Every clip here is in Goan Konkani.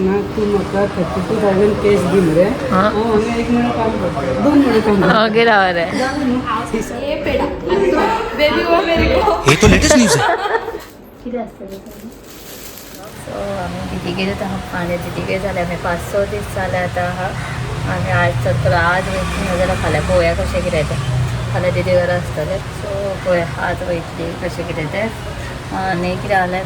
ना. तूं म्हाका 32,000 कॅश दी मरे. हा. हांव हांगा एक म्हयनो काम करता, 2 म्हयने काम करता. ओके, राव रे. जालें न्हू? ये पेडा बेबी वो मेरे को. ये तो लेटेस्ट न्यूज है. कितें आसतलें? सो आमी दिदीगेर आनी दिदीगेर जालें. आमी 5-6 दीस जाले आतां आहा आनी आज चलतलो. आज वयतली ना जाल्यार फाल्यां. पळोवया कशें कितें तें. फाल्यां दिदी घरा आसतलें, सो पळोवया आज वयतली कशें कितें तें. आनी कितें जालें,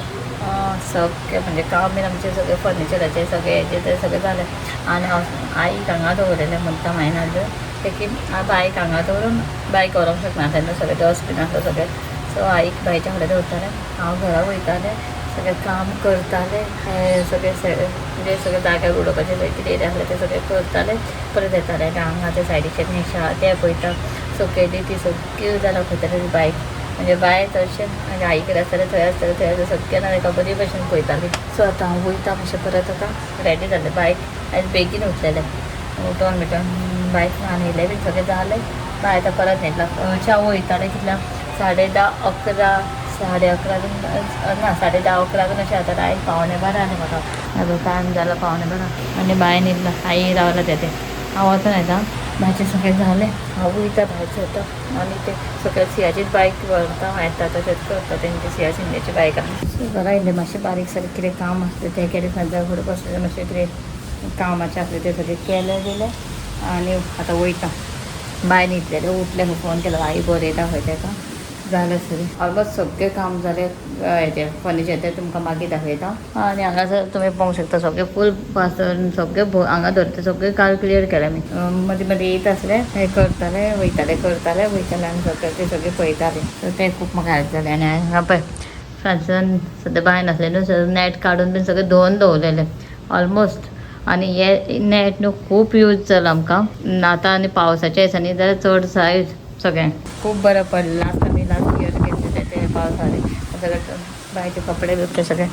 सगळें म्हणजे काम बीन आमचें सगळें फर्निचराचें सगळें हेजें तें सगळें जालें. आनी हांव आईक हांगा दवरलेलें मुद्दाम हांवें हाडलें तें की हांव बायक हांगा दवरून बायक व्हरूंक शकना तेन्ना सगळें डस्टबीन आसलो सगळें. सो आईक बायच्या फुडें दवरतालें, हांव घरा वयतालें, सगळें काम करतालें. हें सगळें म्हणजे सगळें जाग्यार उडोवपाचें कितें कितें आसलें तें सगळें करतालें, परत येतालें. आनी हांगा ते सायडीचेर निशा तें पळयता सकयली ती सगळी जाल्यार पळयताली बायक. म्हणजे बाय तशें म्हणजे आई कडेन आसतालें, थंय आसतालें, थंय आसतालें, सगळें ना एका बरी भशेन पळयताली. सो आतां हांव वयता मातशें परत. आतां रेडी जालें. बायक आयज बेगीन उठलेलें. उठोन बिटोन बायक न्हाणयलें बीन, सगळें जालें. बाय आतां परत न्हिदला. अशें हांव वयतालें कितल्यांक? 10:30, 11, 11:30 बीन ना, 10:30, 11 बीन अशें जाता. आयज 11:45 आनी म्हाका टायम जाला 11:45 आनी बाय न्हिदला, आई रावला तें. हांव वचोन येता. बायचें सगळें जालें, हांव वयता, भायर सरता आनी ते सगळें सियाचीच बायक व्हरता, येता तशेंच करता. तेंची सिया शिंदेची बायक आहा. सो घरा येयलें, मातशें बारीक सारीक कितें काम आसलें तें केलें. सांजा फुडें बसलें, मातशें कितें कामाचें आसलें तें सगळें केलें गेलें आनी आतां वयता. बाय न्हिदलेलें, उठलें, फोन केलो, आई बरयता खंय तेका. जालें सगळें, ऑलमोस्ट सगळें काम जालें. हेजें फर्निचर तें तुमकां मागीर दाखयता. आनी हांगासर तुमी पळोवंक शकता, सगळें फूल पासन सगळें हांगा धरता, सगळें काल क्लियर केलें आमी. मदीं मदीं येत आसलें, हें करताले वयताले, करताले वयताले आनी सगळें तें सगळें पळयतालें. सो तें खूब म्हाका हेल्प जालें. आनी हांगा पळय, फ्रांसान सद्या बाय नासलें न्हू, सगळें नॅट काडून बीन सगळें धुवन दवरलेलें ऑलमोस्ट. आनी हे नॅट न्हू खूब यूज जाला आमकां आतां आनी पावसाच्या दिसांनी जाल्यार चड सायज सगळें खूब बरें पडलें. लास्ट आमी लास्ट इयर घेतलेले ते पावसांनी सगळे बायचे कपडे बिपडे सगळे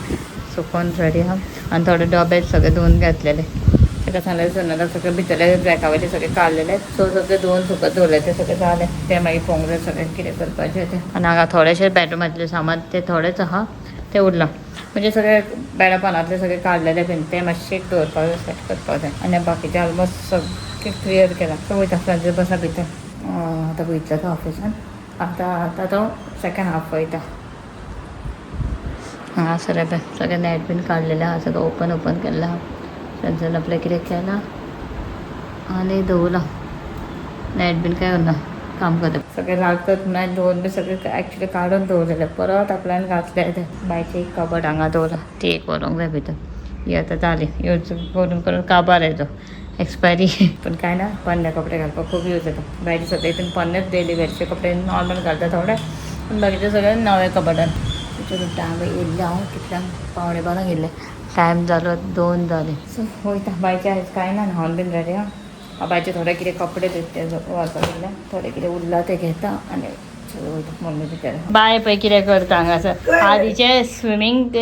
सुकोवन रेडी आहा. आनी थोडे डबे सगळे धुवन घेतलेले. ताका सांगलें सोनाला, सगळे भितरले रॅका वयले सगळे काडलेले. सो सगळे धुवन सुकत दवरले, ते सगळे जाले. ते मागीर पळोवंक जाय सगळें कितें करपाचें तें. आनी हांगा थोडेशे बेडरुमांतलें सामान ते थोडेच आहा, ते उरलां. म्हणजे सगळे बेडा पानांतले सगळे काडलेले बीन ते मातशे दवरपाक जाय, सेट करपाक जाय. आनी बाकीचे ऑलमोस्ट सगळें क्लियर केलां. सो वयता, फ्रांसीस बसा भितर. आतां वयतलो तो ऑफिसान. आतां आतां तो सेकंड हाफ वयता. हांगासर पळय सगळें नॅट बीन काडलेलें आहा, सगळें ओपन ओपन केल्लें आहा. थंयसर आपलें कितें केलां आनी दवरलां. नॅट बीन काय उरना, काम करता सगळें लागतात म्हणून धुवन बी सगळें एक्चुली काडून दवरलेलें, परत आपल्यान घातलें तें. बायचें एक कबड हांगा दवरलां, ती एक व्हरूंक जाय भितर. ही आतां जाली यूज करून करून, काबार येतो, एक्सपायरी. पण काय ना, पोन्ने कपडे घालपाक खूब यूज येता. बायचे सगळे हितून पोन्नेच, डेली वेअरचे कपडे नॉर्मल घालता थोडे, पूण बाकीचे सगळे नवे कबडान. टायम येयल्लें हांव कितल्यांक? 11:45 येयल्लें. टायम जालो 2 जाले. सो वयता. बायचे आयज कांय ना, न्हांवन बीन रेडी आहा. बायचे थोडे कितें कपडे ते व्हरपाक दिल्ले, थोडे कितें उरला ते घेता आनी वयता मम्मी भितर. बाय पळय कितें करता हांगासर. आदीचे स्विमींग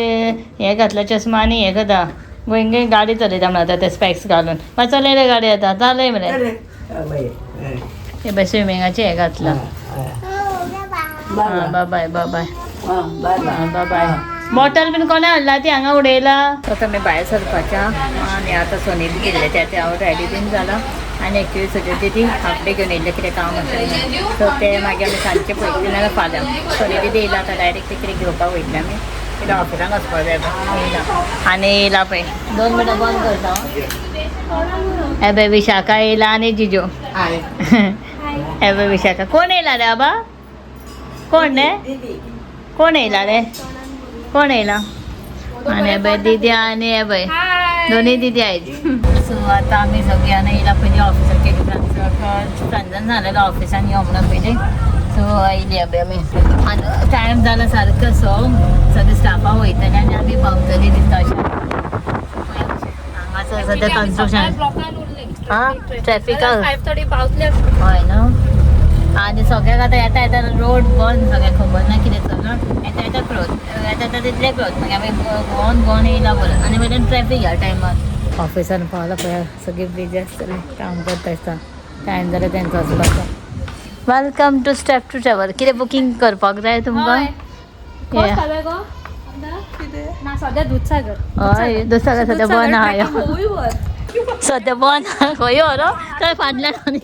हें घातलं चष्मा आनी हें करता, गोंय गाडी चलयता म्हणून. आतां ते स्पॅक्स घालून मागीर चलयले गाडी, आतां जालें मरे. हे पळय, स्विमिंगाचें हें घातलां. आं, बाय बाय बाय बाय. बॉटल बीन कोणें हाडला ती हांगा उडयला. आतां आमी भायर सरपाच्या आनी आतां सोनील गेल्ले ते. आतां हांव रेडी बीन जाला. आनी एक्चुली सगळी ती हाफ डे घेवन येयल्लें, कितें काम आसलें. सो ते मागीर आमी सांजचे पळयतली नाल्यार फाल्यां. सोनी दिदी येयला, आतां डायरेक्ट ते कितें घेवपाक वयतले आमी. कितें ऑफिसान वचपाक जाय पळय येयला. आनी येयला पळय, 2 मिनटां बंद करता. हे पळय, विशाखा येयला आनी जिजो. हे पळय विशाखा. कोण येयला रे आबा? कोण रे? कोण येयला रे? कोण येयला? आनी हे पळय दिदी आनी हे पळय दोन्ही दिदी आहेत. सो आता आमी सगळ्यांना येयला पयलीं ऑफिसाक. सांजान झालेलं ऑफिसान यो म्हणून पयलीं. सो आयली अबे आमी. आनी टायम जाला सारको. सो सगळे स्टाफा वयतले आनी आमी पावतली दिसता अशें. हांगासर सद्या कन्स्ट्रक्शन. ब्लॉकान उरले. हा, ट्रॅफिकाक. 5:30 पावतले. हय न्हू. आनी सगळ्याक आतां येता येता रोड बंद सगळें, खबर ना कितें चल्लां. येता येता क्लोज, येता येता तितले क्लोज. मागीर आमी भोंवन भोंवन येयला परत आनी वयल्यान ट्रॅफीक ह्या टायमार. ऑफिसान पावला पळय, सगळी बिजी आसतली, काम करता आसता. टायम जाला तेंचो वचपाचो. Welcome to Step to Travel. कितें बुकींग करपाक जाय तुमकां? कोण गो? ना सद्या दूधसागर. हय, दुधसागर सद्या बंद आहा. खंय व्हर. सद्या बंद आहा. खंय व्हर थंय फाटल्यान.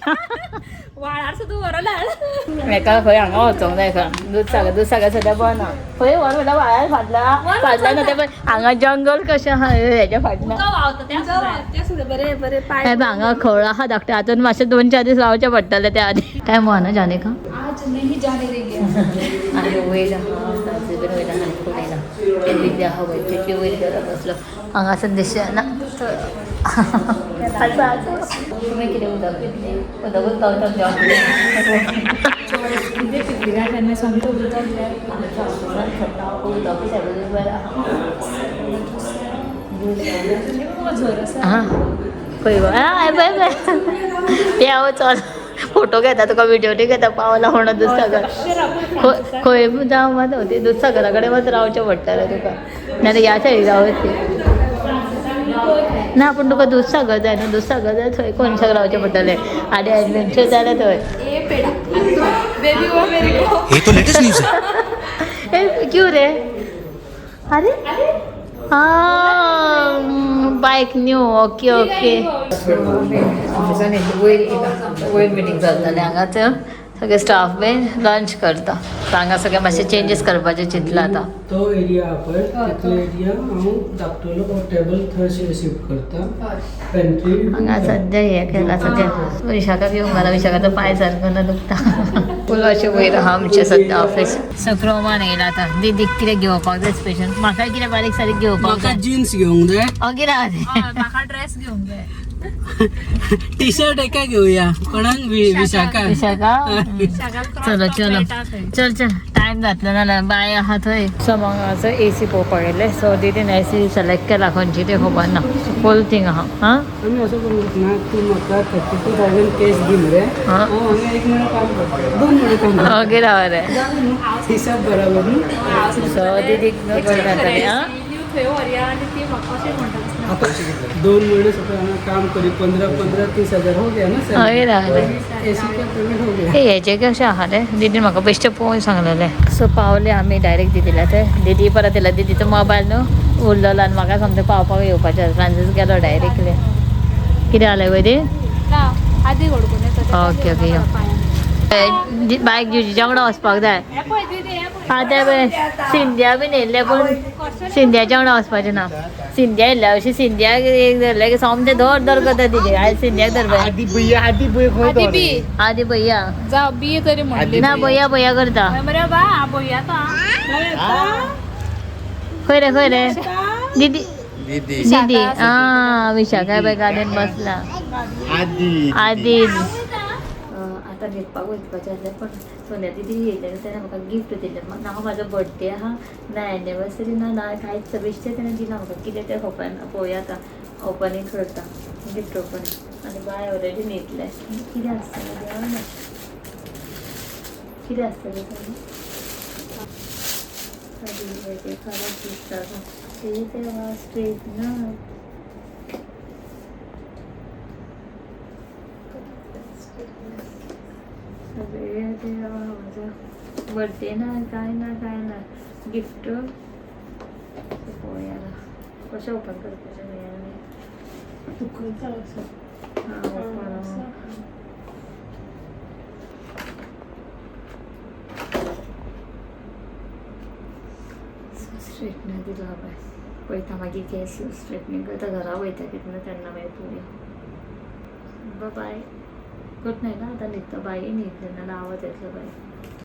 व्हाळार सुद्दां व्हरला. एका खंय हांगा वचोंक जाय खंय दुधसागर. दुधसागर सद्या बंद आहा. खंय व्हर म्हणल्यार व्हाळार फाटल्या फाटल्यान तें पण हांगा जंगल कशें आहा हेज्या फाटल्यान. व्हांवता त्या सुद्दां बरें बरें पाय. हे हांगा खळ आहा धाकटें, हातून मातशें 2-4 दीस रावचें पडटलें त्या आदी. टायम हुआ ना जाने का. आज नहीं जाने देंगे. आनी वयर आहा ताजे वयर आहा आनी कोण येयला बिजी आहा वयर तेचे वयर गेलो बसलो हांगासर दिसना. आसा आसा. तुमी कितें उदक पितली? उदकूच पावता. कितें पितली काय तेन्ना सोमतो उदक जाय. उदक सगळें बरें आहा. झर आसा. हां, खंय गो? आं, पळय पळय ते हांव चल फोटो घेता तुका, विडियो घेता. पावला म्हणून दुधसागर खंय जावं मात ती दुधसागरा कडेन मात रावचें पडटलें तुका, नाजाल्यार ह्या सायडीक रावत ती ना. पूण तुका दुधसागर जाय न्हू? दुधसागर जाय थंय कोनशाक रावचें पडटलें आनी एडवेंचर जाल्यार थंय. ए पेडा बेबी वो मेरे को. ये तो लेटेस्ट न्यूज है. ए क्यों रे? अरे हां, बायक न्यू. ओके ओके, ऑफिसान वयर वयर मिटींग चलतालें. हांगाच सगळे स्टाफ बीन लंच करता. हांगा सगळे मातशे चेंजीस करपाचें चिंतलां आतां. तो एरिया आहा पळय, तितलो एरिया हांव धाकटलो टेबल थंय शिफ्ट करता, पेंट्री. हांगा सद्या हें केलां सद्या. विशाखाक येवंक घाला, विशाखाचो पांय सारको ना दुखता. फूल अशें वयर आहा आमचें सद्या ऑफिस. सो क्रोमान येयला आतां. दीदीक कितें घेवपाक जाय स्पेशल, म्हाका कितें बारीक सारीक घेवपाक म्हाका जाय. जीन्स घेवंक जाय. कितें आहा तें? म्हाका ड्रेस घेवंक जाय. टी शर्ट एका घेवया कोणाक? विशाखा. विशाखा. चलो चलो, चल चल, टायम जातलो ना. बाय आहा थंय. सो हांगासर एसी पळोवपाक गेले. सो दीदीन एसी सिलेक्ट केला, खंयची ते खबर ना. फूल थिंग आहा. हां. आमी असो करूंक ना, तूं म्हाका 32,000 कॅश दी मरे. हां. हांव हांगा 1 म्हयनो काम करता, 2 म्हयने काम करता. ओके, राव रे. हिसाब बराबर न्हू? सो दीदीक जातलें. हां. थंय व्हरया आनी ती म्हाका अशें म्हणटा. आता 2 महीने से हांगा काम करी, 15-15 30,000 हो गया ना. हय रावले. एसी का पेमेंट हो गया. हे हेजे कशें आहा रे? दीदीन म्हाका बेश्टें पळोवन सांगलेलें. सो पावले आमी डायरेक्ट दीदीला थंय. दीदी परत येयला. दीदीचो मोबायल न्हू उरलेलो आनी म्हाका सोमतें पावपाक येवपाचें. फ्रांसीस गेलो डायरेक्टली. कितें जालें गो दी? ना, आदी घडकून येता. ओके ओके, यो बायक जिजीच्या वांगडा वचपाक जाय. हे पळय दीदी, हे पळय. आतां पळय सिंध्या बीन येयल्लें, पूण सिंध्याच्या वांगडा वचपाचें ना. सिंध्या येयल्ल्या अशी सिंध्याक एक धरलें की सोमतें धर धर करता दिदी. आयज सिंध्याक धरपाक. आदी भैया, आदी भैया खंय? आदी बी. आदी भैया. जाव बी तरी म्हणली. ना, भैया भैया करता. मरे बा भैया तो. खंय रे, खंय रे दीदी? दीदी. दीदी. आं, विशाखा बाय गाडयेन बसला. आदी. आदी. आतां न्हिदपाक वचपाचें आसलें, पण सोनिया दिदी येयलें तेन्ना म्हाका गिफ्ट दिलें. ना म्हाजो बर्थडे आहा, ना एनिवर्सरी ना, ना कांयच. बेश्टें तेणें दिलां म्हाका. कितें तें खबर ना. पळोवया आतां, ओपनींग करता, गिफ्ट ओपनींग. आनी बाय ऑलरेडी न्हिदलें. कितें आसतलें देवा ना, कितें आसतलें तें खरेंच दिसता ते देवा. स्ट्रेटनर. सगळे देवा, म्हजो बर्थडे ना, काय ना, काय ना गिफ्ट. पळोवया आतां कशें ओपन करपाचें न्हय आमी. हां, ओपन. स्ट्रेटनर दिला बाय. पळयता मागीर केस स्ट्रेटनींग करता. घरा वयता कितलें तेन्ना मागीर पळोवया. बाय, गुड नायट. आतां न्हिदता. बाई न्हिदलें ना, आवाज येतलो बाय.